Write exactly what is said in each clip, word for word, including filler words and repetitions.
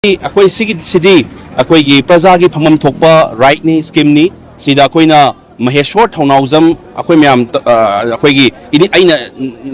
ꯑꯩꯈꯣꯏ ꯁꯤꯒꯤꯁꯤꯗꯤ ꯑꯩꯈꯣꯏꯒꯤ ꯄ꯭ꯔꯖꯥꯒꯤ ꯐꯪꯐꯝ ꯊꯣꯛꯄ ꯔꯥꯏꯠꯅꯤ, ꯁ꯭ꯀꯤꯝꯅꯤ꯫ ꯁꯤꯗ ꯑꯩꯈꯣꯏꯅ ꯃꯍꯦꯁꯣꯔ ꯊꯧꯅꯥꯎꯖꯝ, ꯑꯩꯈꯣꯏ ꯃꯌꯥꯝ, ꯑ, ꯑꯩꯈꯣꯏꯒꯤ ꯏꯅꯤ-, ꯑꯩꯅ,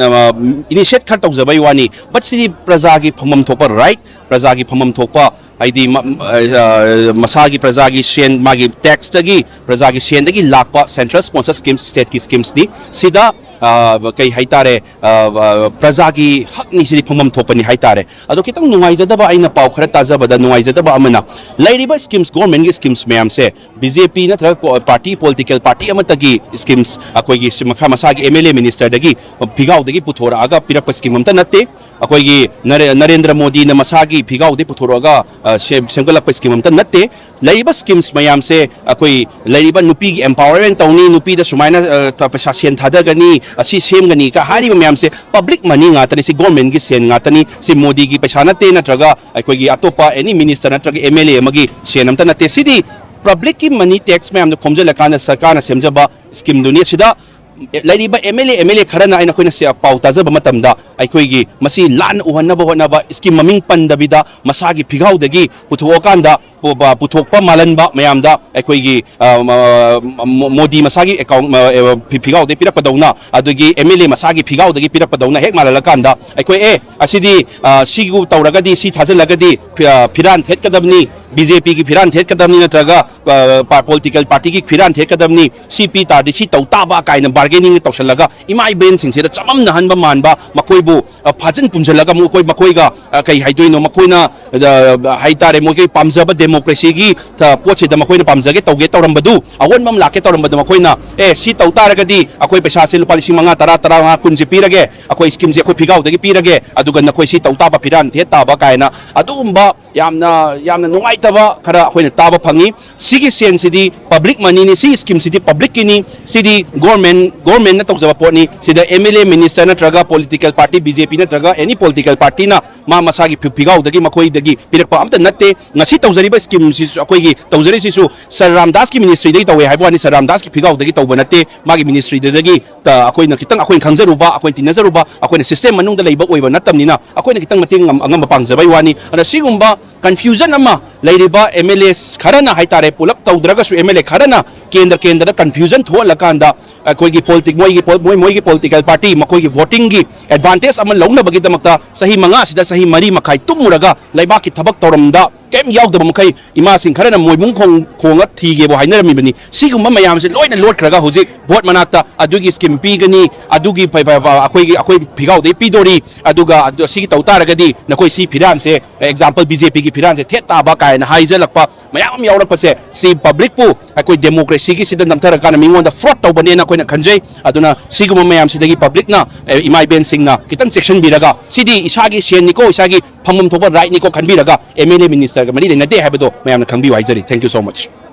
ꯑ, ꯏꯅꯤꯁꯤꯌꯦꯠ ꯈꯔ ꯇꯧꯖꯕꯩ ꯋꯥꯅꯤ, ꯕꯠ ꯁꯤꯗꯤ ꯄ꯭ꯔꯖꯥꯒꯤ ꯐꯪꯐꯝ ꯊꯣꯛꯄ ꯔꯥꯏꯠ, ꯄ꯭ꯔꯖꯥꯒꯤ ꯐꯪꯐꯝ ꯊꯣꯛꯄ, ꯍꯥꯏꯗꯤ ꯃ-, ꯑ, ꯃꯁꯥꯒꯤ ꯄ꯭ꯔꯖꯥꯒꯤ ꯁꯦꯟ, ꯃꯥꯒꯤ ꯇꯦꯛꯁꯇꯒꯤ, ꯄ꯭ꯔꯖꯥꯒꯤ ꯁꯦꯟꯗꯒꯤ ꯂꯥꯛꯄ ꯁꯦꯟꯇ꯭ꯔꯦꯜ ꯁ꯭ꯄꯣꯟꯁꯔ ꯁ꯭ꯀꯤꯝꯁ, ꯁ꯭ꯇꯦꯠꯀꯤ ꯁ꯭ꯀꯤꯝꯁꯅꯤ꯫ ꯁꯤꯗ, ꯑ, ꯀꯩ ꯍꯥꯏꯇꯥꯔꯦ, ꯑ, ꯑ, ꯄ꯭ꯔꯖꯥꯒꯤ ꯍꯛꯅꯤ, ꯁꯤꯗꯤ ꯐꯪꯐꯝ ꯊꯣꯛꯄꯅꯤ ꯍꯥꯏꯇꯥꯔꯦ꯫ ꯑꯗꯣ ꯈꯤꯇꯪ ꯅꯨꯡꯉꯥꯏꯖꯗꯕ, ꯑꯩꯅ ꯄꯥꯎ ꯈꯔ ꯇꯥꯖꯕꯗ ꯅꯨꯡꯉꯥꯏꯖꯗꯕ ꯑꯃꯅ, ꯂꯩꯔꯤꯕ ꯁ꯭ꯀꯤꯝꯁ, ꯒꯣꯔꯃꯦꯟꯒꯤ ꯁ꯭ꯀꯤꯝꯁ ꯃꯌꯥꯝꯁꯦ ꯕꯤ ꯖꯦ ꯄꯤ ꯅꯠꯇ꯭ꯔꯒ ꯀꯣ-, ꯄꯥꯔꯇꯤ, ꯄꯣꯂꯤꯇꯤꯀꯦꯜ ꯄꯥꯔꯇꯤ ꯑꯃꯠꯇꯒꯤ ꯁ꯭ꯀꯤꯝꯁ, ꯑꯩꯈꯣꯏꯒꯤ ꯁꯤ ꯃꯈꯥ ꯃꯁꯥꯒꯤ ꯑꯦꯝ ꯑꯦꯜ ꯑꯦ ꯃꯤꯅꯤꯁꯇꯔꯗꯒꯤ ꯐꯤꯒꯥꯎꯗꯒꯤ ꯄꯨꯊꯣꯔꯛꯑꯒ ꯄꯤꯔꯛꯄ ꯁ꯭ꯀꯤꯝ ꯑꯝꯇ ꯅꯠꯇꯦ꯫ ꯑꯩꯈꯣꯏꯒꯤ ꯅꯔꯦ-, ꯅꯔꯦꯟꯗ꯭ꯔ ꯃꯣꯗꯤꯅ ꯃꯁꯥꯒꯤ ꯐꯤꯒꯥꯎꯗꯒꯤ ꯄꯨꯊꯣꯔꯛꯑꯒ, ꯑ, ꯁꯦꯝ-, ꯁꯦꯝꯒꯠꯂꯛꯄ ꯁ꯭ꯀꯤꯝ ꯑꯝꯇ ꯅꯠꯇꯦ꯫ ꯂꯩꯔꯤꯕ ꯁ꯭ꯀꯤꯝꯁ ꯃꯌꯥꯝꯁꯦ ꯑꯩꯈꯣꯏ ꯂꯩꯔꯤꯕ ꯅꯨꯄꯤꯒꯤ ꯑꯦꯝꯄꯥꯋꯔꯃꯦꯟ ꯇꯧꯅꯤ, ꯅꯨꯄꯤꯗ ꯁꯨꯃꯥꯏꯅ, ꯑ, ꯊ-, ꯄꯩꯁꯥ ꯁꯦꯟ ꯊꯥꯗꯒꯅꯤ, ꯑꯁꯤ ꯁꯦꯝꯒꯅꯤ ꯀ ꯍꯥꯏꯔꯤꯕ ꯃꯌꯥꯝꯁꯦ ꯄꯕ꯭ꯂꯤꯛ ꯃꯅꯤ ꯉꯥꯛꯇꯅꯤ꯫ ꯁꯤ ꯒꯣꯔꯃꯦꯟꯒꯤ ꯁꯦꯟ ꯉꯥꯛꯇꯅꯤ꯫ ꯁꯤ ꯃꯣꯗꯤꯒꯤ ꯄꯩꯁꯥ ꯅꯠꯇꯦ, ꯅꯠꯇ꯭ꯔꯒ ꯑꯩꯈꯣꯏꯒꯤ ꯑꯇꯣꯞꯄ ꯑꯦꯅꯤ ꯃꯤꯅꯤꯁꯇꯔ ꯅꯠꯇ꯭ꯔꯒ ꯑꯦꯝ ꯑꯦꯜ ꯑꯦ ꯑꯃꯒꯤ ꯁꯦꯟ ꯑꯝꯇ ꯅꯠꯇꯦ꯫ ꯁꯤꯗꯤ ꯄꯕ꯭ꯂꯤꯛꯀꯤ ꯃꯅꯤ, ꯇꯦꯛꯁ ꯃꯌꯥꯝꯗꯣ ꯈꯣꯝꯖꯤꯜꯂꯀꯥꯟꯗ ꯁꯔꯀꯥꯔꯅ ꯁꯦꯝꯖꯕ ꯁ꯭ꯀꯤꯝꯗꯨꯅꯤ꯫ ꯁꯤꯗ ꯂꯩꯔꯤꯕ M L A, M L A ꯈꯔꯅ, ꯑꯩꯅ, ꯑꯩꯈꯣꯏꯅ ꯁꯤ ꯄꯥꯎ ꯇꯥꯖꯕ ꯃꯇꯝꯗ, ꯑꯩꯈꯣꯏꯒꯤ ꯃꯁꯤ ꯂꯥꯟꯅ ꯎꯍꯟꯅꯕ ꯍꯣꯠꯅꯕ, ꯁ꯭ꯀꯤꯝ ꯃꯃꯤꯡ ꯄꯟꯗꯕꯤꯗ ꯃꯁꯥꯒꯤ ꯐꯤꯒꯥꯎꯗꯒꯤ ꯄꯨꯊꯣꯛꯑꯀꯥꯟꯗ ꯄꯨ-, ꯄ-, ꯄꯨꯊꯣꯛꯄ ꯃꯥꯜꯍꯟꯕ ꯃꯌꯥꯝꯗ ꯑꯩꯈꯣꯏꯒꯤ, ꯑ, ꯃ-, ꯃꯣ-, ꯃꯣꯗꯤ ꯃꯁꯥꯒꯤ ꯑꯦꯀꯥꯎꯟ, ꯑ, ꯑ, ꯐꯤ-, ꯐꯤꯒꯥꯎꯗꯒꯤ ꯄꯤꯔꯛꯄꯗꯧꯅ, ꯑꯗꯨꯒꯤ ꯑꯦꯝ ꯑꯦꯜ ꯑꯦ ꯃꯁꯥꯒꯤ ꯐꯤꯒꯥꯎꯗꯒꯤ ꯄꯤꯔꯛꯄꯗꯧꯅ ꯍꯦꯛ ꯃꯥꯜꯍꯜꯂꯀꯥꯟꯗ, ꯑꯩꯈꯣꯏ, "ꯑꯦ, ꯑꯁꯤꯗꯤ, ꯑ, ꯁꯤꯒꯨ ꯇꯧꯔꯒꯗꯤ, ꯁꯤ ꯊꯥꯖꯤꯜꯂꯒꯗꯤ ꯐꯤ-, ꯑ, ꯐꯤꯔꯥꯟ ꯊꯦꯠꯀꯗꯕꯅꯤ, ꯕꯤ ꯖꯦ ꯄꯤꯒꯤ ꯐꯤꯔꯥꯟ ꯊꯦꯠꯀꯗꯕꯅꯤ, ꯅꯠꯇ꯭ꯔꯒ, ꯑ, ꯄ-, ꯄꯣꯂꯤꯇꯤꯀꯦꯜ ꯄꯥꯔꯇꯤꯒꯤ ꯐꯤꯔꯥꯟ ꯊꯦꯠꯀꯗꯕꯅꯤ, ꯁꯤ ꯄꯤ ꯇꯥꯔꯗꯤ ꯁꯤ ꯇꯧ ꯇꯥꯕ" ꯀꯥꯏꯅ ꯕꯥꯔꯒꯦꯅꯤꯡ ꯇꯧꯁꯜꯂꯒ, ꯏꯃꯥ ꯏꯕꯦꯟꯁꯤꯡꯁꯤꯗ ꯆꯃꯝꯅꯍꯟꯕ ꯃꯥꯟꯕ, ꯃꯈꯣꯏꯕꯨ, ꯑ, ꯐꯥꯖꯤꯟ ꯄꯨꯝꯁꯤꯜꯂꯒ ꯑꯃꯨꯛ ꯑꯩꯈꯣꯏ, ꯃꯈꯣꯏꯒ, ꯑ, ꯀꯩ ꯍꯥꯏꯗꯣꯏꯅꯣ, ꯃꯈꯣꯏꯅ, ꯑ, ꯍꯥꯏꯇꯥꯔꯦ, ꯃꯈꯣꯏꯒꯤ ꯄꯥꯝꯖꯕ ꯗꯦꯃꯣꯀ꯭ꯔꯦꯁꯤꯒꯤ, ꯑ, ꯄꯣꯠꯁꯤꯗ ꯃꯈꯣꯏꯅ ꯄꯥꯝꯖꯒꯦ ꯇꯧꯒꯦ ꯇꯧꯔꯝꯕꯗꯨ, ꯑꯑꯣꯟꯕ ꯑꯃ ꯂꯥꯛꯀꯦ ꯇꯧꯔꯝꯕꯗꯨ, ꯃꯈꯣꯏꯅ, "ꯑꯦ, ꯁꯤ ꯇꯧ ꯇꯥꯔꯒꯗꯤ ꯑꯩꯈꯣꯏ ꯄꯩꯁꯥꯁꯦ ꯂꯨꯄꯥ ꯂꯤꯁꯤꯡ ꯃꯉꯥ, ꯇꯔꯥ, ꯇꯔꯥꯃꯉꯥ, ꯀꯨꯟꯁꯦ ꯄꯤꯔꯒꯦ, ꯑꯩꯈꯣꯏ ꯁ꯭ꯀꯤꯝꯁꯦ ꯑꯩꯈꯣꯏ ꯐꯤꯒꯥꯎꯗꯒꯤ ꯄꯤꯔꯒꯦ, ꯑꯗꯨꯒ ꯅꯈꯣꯏ ꯁꯤ ꯇꯧ ꯇꯥꯕ, ꯐꯤꯔꯥꯟ ꯊꯦꯠ ꯇꯥꯕ" ꯀꯥꯏꯅ ꯑꯗꯨꯒꯨꯝꯕ ꯌꯥꯝꯅ, ꯌꯥꯝꯅ ꯅꯨꯡꯉꯥꯏꯇꯕ ꯈꯔ ꯑꯩꯈꯣꯏꯅ ꯇꯥꯕ ꯐꯪꯉꯤ꯫ ꯁꯤꯒꯤ ꯁꯦꯟꯁꯤꯗꯤ ꯄꯕ꯭ꯂꯤꯛ ꯃꯅꯤꯅꯤ, ꯁꯤꯒꯤ ꯁ꯭ꯀꯤꯝꯁꯤꯗꯤ ꯄꯕ꯭ꯂꯤꯛꯀꯤꯅꯤ, ꯁꯤꯗꯤ ꯒꯣꯔꯃꯦꯟ, ꯒꯣꯔꯃꯦꯟꯅ ꯇꯧꯖꯕ ꯄꯣꯠꯅꯤ꯫ ꯁꯤꯗ ꯑꯦꯝ ꯑꯦꯜ ꯑꯦ, ꯃꯤꯅꯤꯁꯇꯔ ꯅꯠꯇ꯭ꯔꯒ ꯄꯣꯂꯤꯇꯤꯀꯦꯜ ꯄꯥꯔꯇꯤ, ꯕꯤ ꯖꯦ ꯄꯤ ꯅꯠꯇ꯭ꯔꯒ ꯑꯦꯅꯤ ꯄꯣꯂꯤꯇꯤꯀꯦꯜ ꯄꯥꯔꯇꯤꯅ ꯃꯥ ꯃꯁꯥꯒꯤ ꯐꯤ-, ꯐꯤꯒꯥꯎꯗꯒꯤ, ꯃꯈꯣꯏꯗꯒꯤ ꯄꯤꯔꯛꯄ ꯑꯝꯇ ꯅꯠꯇꯦ꯫ ꯉꯁꯤ ꯇꯧꯖꯔꯤꯕ ꯁ꯭ꯀꯤꯝꯁꯤꯁꯨ ꯑꯩꯈꯣꯏꯒꯤ ꯇꯧꯖꯔꯤꯁꯤꯁꯨ ꯁꯔ ꯔꯥꯝꯗꯥꯁꯀꯤ ꯃꯤꯅꯤꯁꯇ꯭ꯔꯤꯗꯒꯤ ꯇꯧꯋꯦ ꯍꯥꯏꯕ ꯋꯥꯅꯤ, ꯁꯔ ꯔꯥꯝꯗꯥꯁꯀꯤ ꯐꯤꯒꯥꯎꯗꯒꯤ ꯇꯧꯕ ꯅꯠꯇꯦ꯫ ꯃꯥꯒꯤ ꯃꯤꯅꯤꯁꯇ꯭ꯔꯤꯗꯨꯗꯒꯤ ꯑꯩꯈꯣꯏꯅ ꯈꯤꯇꯪ, ꯑꯩꯈꯣꯏꯅ ꯈꯪꯖꯔꯨꯕ, ꯑꯩꯈꯣꯏꯅ ꯇꯤꯟꯅꯖꯔꯨꯕ, ꯑꯩꯈꯣꯏꯅ ꯁꯤꯁꯇꯦꯝ ꯃꯅꯨꯡꯗ ꯂꯩꯕ ꯑꯣꯏꯕ ꯅꯠꯇꯕꯅꯤꯅ ꯑꯩꯈꯣꯏꯅ ꯈꯤꯇꯪ ꯃꯇꯦꯡ ꯉꯝ-, ꯑꯉꯝꯕ ꯄꯥꯡꯖꯕꯩ ꯋꯥꯅꯤ꯫ ꯑꯗꯨꯅ ꯁꯤꯒꯨꯝꯕ ꯀꯟꯐ꯭ꯌꯨꯖꯟ ꯑꯃ ꯂꯩꯔꯤꯕ ꯑꯦꯝ ꯑꯦꯜ ꯑꯦ ꯈꯔꯅ ꯍꯥꯏꯇꯥꯔꯦ, ꯄꯨꯂꯞ ꯇꯧꯗ꯭ꯔꯒꯁꯨ ꯑꯦꯝ ꯑꯦꯜ ꯑꯦ ꯈꯔꯅ ꯀꯦꯟꯗ꯭ꯔ ꯀꯦꯟꯗ꯭ꯔꯗ ꯀꯟꯐ꯭ꯌꯨꯖꯟ ꯊꯣꯛꯍꯜꯂꯀꯥꯟꯗ ꯑꯩꯈꯣꯏꯒꯤ ꯄꯣꯂꯤꯇꯤꯛ-, ꯃꯣꯏꯒꯤ ꯄꯣ-, ꯃꯣꯏ, ꯃꯣꯏꯒꯤ ꯄꯣꯂꯤꯇꯤꯀꯦꯜ ꯄꯥꯔꯇꯤ, ꯃꯈꯣꯏꯒꯤ ꯚꯣꯇꯤꯡꯒꯤ ꯑꯦꯗꯚꯥꯟꯇꯦꯖ ꯑꯃ ꯂꯧꯅꯕꯒꯤꯗꯃꯛꯇ ꯆꯍꯤ ꯃꯉꯥꯁꯤꯗ ꯆꯍꯤ ꯃꯔꯤ ꯃꯈꯥꯏ ꯇꯨꯝꯃꯨꯔꯒ ꯂꯩꯕꯥꯛꯀꯤ ꯊꯕꯛ ꯊꯧꯔꯝꯗ ꯀꯩꯝ ꯌꯥꯎꯗꯕ ꯃꯈꯩ ꯏꯃꯥꯁꯤꯡ ꯈꯔꯅ ꯃꯣꯏꯕꯨꯡ ꯈꯣꯡ-, ꯈꯣꯡꯉ ꯊꯤꯒꯦꯕꯨ ꯍꯥꯏꯅꯔꯝꯃꯤꯕꯅꯤ꯫ ꯁꯤꯒꯨꯝꯕ ꯃꯌꯥꯝꯁꯦ ꯂꯣꯏꯅ ꯂꯣꯠꯈ꯭ꯔꯒ ꯍꯧꯖꯤꯛ ꯚꯣꯠ ꯃꯅꯥꯛꯇ ꯑꯗꯨꯒꯤ ꯁ꯭ꯀꯤꯝ ꯄꯤꯒꯅꯤ, ꯑꯗꯨꯒꯤ ꯐ-, ꯐ-, ꯐ-, ꯑꯩꯈꯣꯏꯒꯤ, ꯑꯩꯈꯣꯏ ꯐꯤꯒꯥꯎꯗꯩ ꯄꯤꯗꯣꯔꯤ, ꯑꯗꯨꯒ ꯑꯗꯨ, ꯑꯁꯤꯒꯤ ꯇꯧ ꯇꯥꯔꯒꯗꯤ ꯅꯈꯣꯏ ꯁꯤ ꯐꯤꯔꯥꯟꯁꯦ, ꯑꯦꯛꯖꯥꯝꯄꯜ ꯕꯤ ꯖꯦ ꯄꯤꯒꯤ ꯐꯤꯔꯥꯟꯁꯦ ꯊꯦꯠ ꯇꯥꯕ ꯀꯥꯏꯅ ꯍꯥꯏꯖꯜꯂꯛꯄ ꯃꯌꯥꯝ ꯑꯃ ꯌꯥꯎꯔꯛꯄꯁꯦ, ꯁꯤ ꯄꯕ꯭ꯂꯤꯛꯄꯨ ꯑꯩꯈꯣꯏ ꯗꯦꯃꯣꯀ꯭ꯔꯦꯁꯤꯒꯤ ꯁꯤꯗ ꯅꯝꯊꯔꯀꯥꯟꯗ ꯃꯤꯉꯣꯟꯗ ꯐ꯭ꯔꯣꯗ ꯇꯧꯕꯅꯦꯅ ꯑꯩꯈꯣꯏꯅ ꯈꯟꯖꯩ꯫ ꯑꯗꯨꯅ ꯁꯤꯒꯨꯝꯕ ꯃꯌꯥꯝꯁꯤꯗꯒꯤ ꯄꯕ꯭ꯂꯤꯛꯅ, ꯑꯦ, ꯏꯃꯥ ꯏꯕꯦꯟꯁꯤꯡꯅ ꯈꯤꯇꯪ ꯆꯦꯛꯁꯤꯟꯕꯤꯔꯒ, ꯁꯤꯗꯤ ꯏꯁꯥꯒꯤ ꯁꯦꯟꯅꯤꯀꯣ, ꯏꯁꯥꯒꯤ ꯐꯪꯐꯝ ꯊꯣꯛꯄ ꯔꯥꯏꯠꯅꯤꯀꯣ ꯈꯟꯕꯤꯔꯒ ꯑꯦꯝ ꯑꯦꯜ ꯑꯦ ꯃꯤꯅꯤꯁꯇꯔꯒ ꯃꯔꯤ ꯂꯩꯅꯗꯦ ꯍꯥꯏꯕꯗꯣ ꯃꯌꯥꯝꯅ ꯈꯪꯕꯤꯌꯨ ꯍꯥꯏꯖꯔꯤ꯫ Thank you so much꯫